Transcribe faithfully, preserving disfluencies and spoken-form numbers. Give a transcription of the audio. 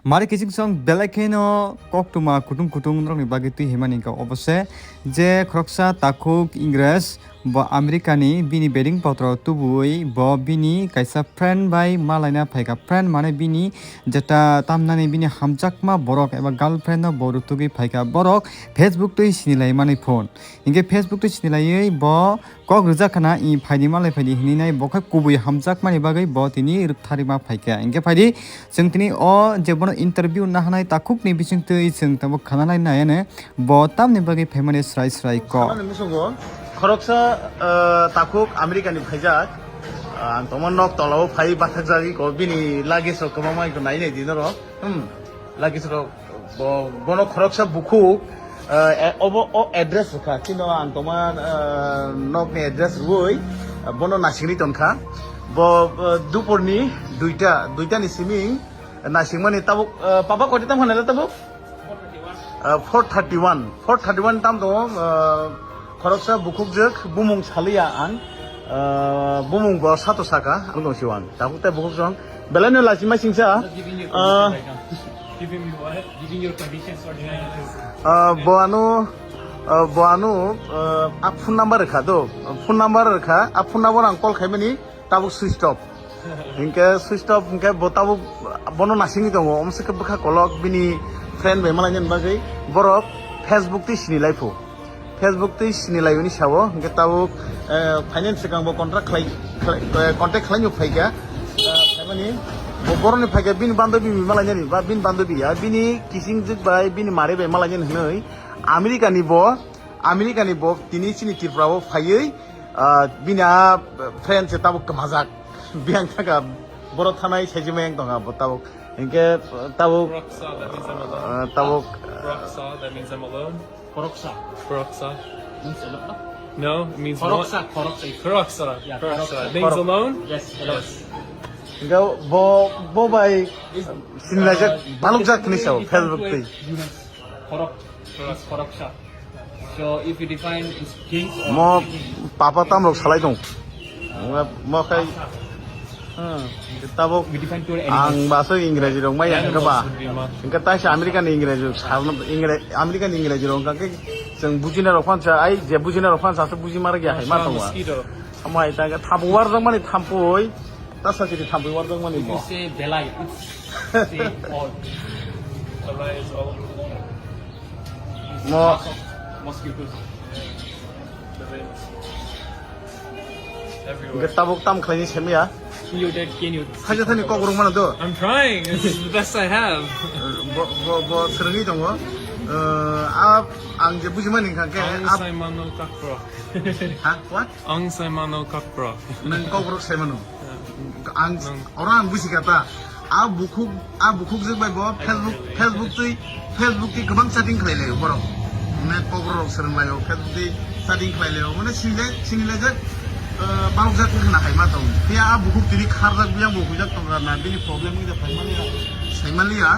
Mari kiching song belai kheno koktwma kutung kutung norokni bagwi twi himani wngkha. Obo se je khoroksa takhuk Ingres bo America ni bini beding potro tubui bo bini kaisa friend bai malaina phaikha. Friend mane bini jeta tamnani bini hamjakma borok eba girlfriend no bo rutugwi phaikha. Borok Facebook twi sinilai mani phone. Hinkhe Facebook twi sinilaiwi bo kok rijak khana, "I phaidi malai phaidi," hinwi nai bo khe kubui hamjakmani bagwi bo tini rwktharima phaikha. Hinkhe phaidi chwng tini o je bono interview nahanai takhukni bisingtwi chwng tabuk khanalai naianw bo tamni bagwi phaimani srai srai kok. Ano musungo khoroksa, ah, takhuk America ni phaijak. Ah, ang tongma nok tolao phai bathakjagwi ko bini luggage rok kwbangma nai nai di norok. Hmm. Luggage rok bo, bono khoroksa bukhuk, ah, e-, obo, o address rwkha. Chino ang tongma, ah, nokni address rwui, ah, bono naisingri tongkha. Bo, ah, duporni duita, duita ni simi naisingmani tabuk, ah, papa koti tam khanai tabuk? Ah, four thirty one. Four thirty one tam tongo, ah, khoroksa bukhukjwk bumung saliya ang, ah, bumung bo sato saka ang tong siwang. Tabuk tei bukhuk song belai no lachima singsa. Giving you Ah. Giving you what? Giving your conditions or denial? Ah, bo ano, ah, bo ano, ah, a phone number rwkha do. Phone number rwkha, a phone number ang call khaimani tabuk switch off. Hinkhe switch off hinkhe bo tabuk bono nasingwi tongo. Omswkhe bwkha kolok bini friend bai malainani bagwi borok Facebook twi sinilai phu. Facebook twi sinilaiwi ni sao, hinkhe tabuk, eh, finance swkang bo contract khlai, khlai, eh, contact khlaino phaikha. Eh, phaimani bo boroni phaikha bini bandobi bai malainani ba bini bandobi ya, bini kisingjwk bai, bini mare bai malainani hwnwi America ni bo, America ni bo tini chini Tripura o phaiwi, ah, bini a friend se tabuk kwmajak. Biyang thaka borok thanai saijima yang tongkha bo tabuk. Hinkhe tabuk, Khoroksa, that means I'm alone. Ah, tabuk. Khoroksa, that means I'm alone. Khoroksa. Khoroksa. Means alone, no? No, it means Khoroksa, one. Khoroksa. Khoroksa. Yeah, Khoroksa. Khorok-, means alone? Yes, alone. Yes. Hinkhe bo, bo bai sinlaijak, uh, balukjak hinwi sao Facebook twi. Khorok-, Khoroksa. So if you define its kings or Mo papa tamrok salai tong. Mo, mo khai, hmm, tabuk We define pure ang animals. Baso Ingreji rok mai hwnkhe ba. Animals would be ma- Hwnkhe taisa American Ingreji rok sarno, Ingre-, American Ingreji rok hwnkhe chwng bujina rok phan sa, ai je bujina rok phan sa, so buji mara gya hai ma Mosquito. Tongwa. Amai ta hwnkhe thampui warjak mani thampui. Tasa chiri thampui warjak mani. If you mo. Say belai, it's say all. Belai is all. Mo. Lots of mosquitoes. Belai. Everywhere. Hwnkhe tabuk tam khlaini semya. Can you that, can you Phaisa thani kok rwng mano do. I'm trying. This is the best I have. Bo, bo, bo swrwngwi tongo. Uh, a, ang je bujimani hwnkha khe, Ang a, sai mano kakro. Ha? What? Ang sai mano kakro. Nwng Kokborok sai mano. Yeah. Ang, Nwng. Oro ang buji kha ta. A bukhuk, a bukhuk jwk bai bo I don't Facebook, really. Facebook twi, Facebook twi kwbang chatting khlai laio borok. Mane Kokborok rok swrwng laio, Facebook twi chatting khlai laio. Mane sinilai, sinilai jak, eh, balok jak wngkha na hai ma tong. Phiya a bukhuk tini kharjak biyang bo huijak tong kha na, bini problem wngkha phai mani ya, sai mani ya.